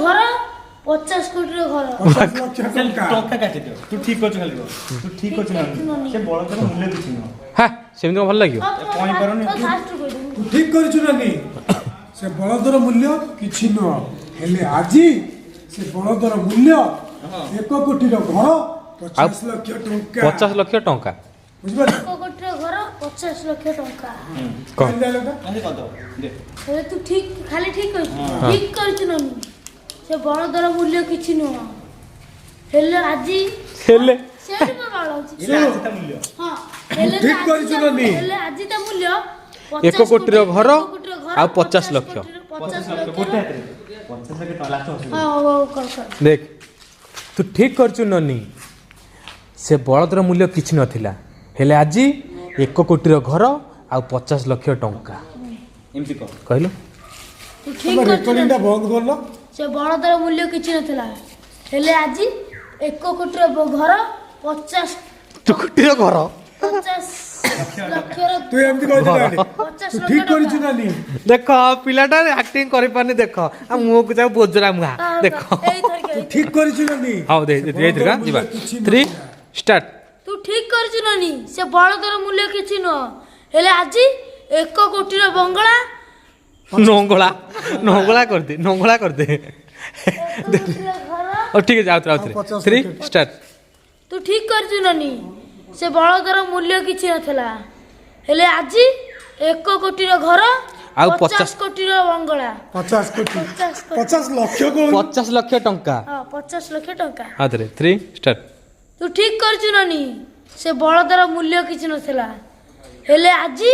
ଘର, 50 କୋଟିର ଘର। 50 ଲକ୍ଷ ଟଙ୍କା। ଟଙ୍କା କାଟିଦିଅ। ତୁ ଠିକ କରୁଛୁ, ଖାଲି କହ। ତୁ ଠିକ କରୁଛୁ ନାନୀ, ସେ ବଳଦର ମୂଲ୍ୟ କିଛି ନୁହଁ। ହଁ, ସେମିତି କଣ ଭଲ ଲାଗିବ? କହିପାରୁନି। ଫାଷ୍ଟରୁ କହିଦେବୁ। ତୁ ଠିକ କରିଛୁ ନାନୀ, ସେ ବଳଦର ମୂଲ୍ୟ କିଛି ନୁହଁ, ହେଲେ ଆଜି ସେ ବଳଦର ମୂଲ୍ୟ 1 କୋଟିର ଘର, 50 ଲକ୍ଷ ଟଙ୍କା। 50 ଲକ୍ଷ ଟଙ୍କା। ବୁଝିପାରିଲୁ? 1 କୋଟିର ଘର, 50 ଲକ୍ଷ ଟଙ୍କା। କହ। କେମିତି dialogue ଟା? ଏମିତି କରିଦବ ଦେ। ହେଲେ ତୁ ଠିକ, ଖାଲି ଠିକ କରିଛୁ। ଠିକ କରିଛୁ ନନି, ସେ ବଳଦର ମୂଲ୍ୟ କିଛି ନୁହଁ, ହେଲେ ଆଜି ହେଲେ ସେଇଠି ମୋର ବାଳ ଅଛି। ହେଲେ ଆଜି ତା ମୂଲ୍ୟ ହଁ, ହେଲେ ଠିକ ଆଜି କରିଛୁ ନନି। ହେଲେ ଆଜି ତା ମୂଲ୍ୟ 1 କୋଟିର ଘର 1 କୋଟିର ଘର, ଆଉ 50 ଲକ୍ଷ। 50 50 ଲକ୍ଷ। ଲକ୍ଷ। ଗୋଟେ ହାତରେ 50 ଲକ୍ଷ ଟଙ୍କା ଲାଷ୍ଟ ହସିବ। ହଁ, ହଉ ହଉ, କର କର। ଦେଖ, ତୁ ଠିକ କରିଛୁ ନନି, ସେ ବଳଦର ମୂଲ୍ୟ କିଛି ନଥିଲା, ହେଲେ ଆଜି 1 କୋଟିର ଘର ଆଉ 50 ଲକ୍ଷ ଟଙ୍କା। ଏମିତି କହ। କହିଲୁ। ତୁ ଠିକ ତମେ କରିଛୁ ରେକର୍ଡିଂ ଟା ନନି। ବନ୍ଦ କରିଲ। ସେ ବଳଦର ମୂଲ୍ୟ କିଛି ନଥିଲା, ହେଲେ ଆଜି 1 କୋଟିର ଘର, 50 ତୁ କୋଟିର ଘର 50 ଲକ୍ଷର ତୁ ଏମିତି କହିଛୁ ନାନୀ। 50 ତୁ ଲକ୍ଷ ଠିକ ଟଙ୍କା। କରିଛୁ ନାନୀ। ଦେଖ, ପିଲାଟା ଆକ୍ଟିଂ କରିପାରୁନି। ଦେଖ, ଆଉ ମୁହଁକୁ ଯାଉ ବୋଜରା ମୁହାଁ ଦେଖ। ଏଇଥରିକ ତୁ ଠିକ କରିଛୁ ନାନୀ। ହଉ ଦେ। ସେ ଏଇଥରିକା ବଳଦର ଯିବା। ମୂଲ୍ୟ କିଛି ଥ୍ରୀ ନଥିଲା। ଷ୍ଟାର୍ଟ। ତୁ ଠିକ କରିଛୁ ନନି, ସେ ବଳଦର ମୂଲ୍ୟ କିଛି ନୁହଁ, ହେଲେ ଆଜି 1 କୋଟିର ବଙ୍ଗଳା। ନଙ୍ଗଳା, ନଙ୍ଗଳା କରିଦେ, ନଙ୍ଗଳା କରିଦେ। 1 କୋଟିର ଘର। ହଉ, ଠିକ ଅଛି, ଆଉଥରେ, ଆଉଥରେ। ଆଉ 50 ଥ୍ରୀ ଲକ୍ଷ। ଷ୍ଟାର୍ଟ। ତୁ ଠିକ କରିଛୁ ନନି, ସେ ବଳଦର ମୂଲ୍ୟ କିଛି ନଥିଲା, ହେଲେ ଆଜି 1 କୋଟିର ଘର ଆଉ 50 କୋଟିର ବଙ୍ଗଳା। 50 କୋଟି। 50 କୋଟି। 50 ଲକ୍ଷ କହୁନୁ। 50 ଲକ୍ଷ ଟଙ୍କା। ହଁ, 50 ଲକ୍ଷ ଟଙ୍କା। ଆଉଥରେ, ଥ୍ରୀ ଷ୍ଟାର୍ଟ। ତୁ ଠିକ କରିଛୁ ନନି, ସେ ବଳଦର ମୂଲ୍ୟ କିଛି ନଥିଲା, ହେଲେ ଆଜି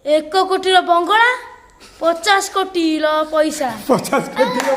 1 କୋଟିର ବଙ୍ଗଳା, 50 କୋଟିର ପଇସା। 50 କୋଟିର।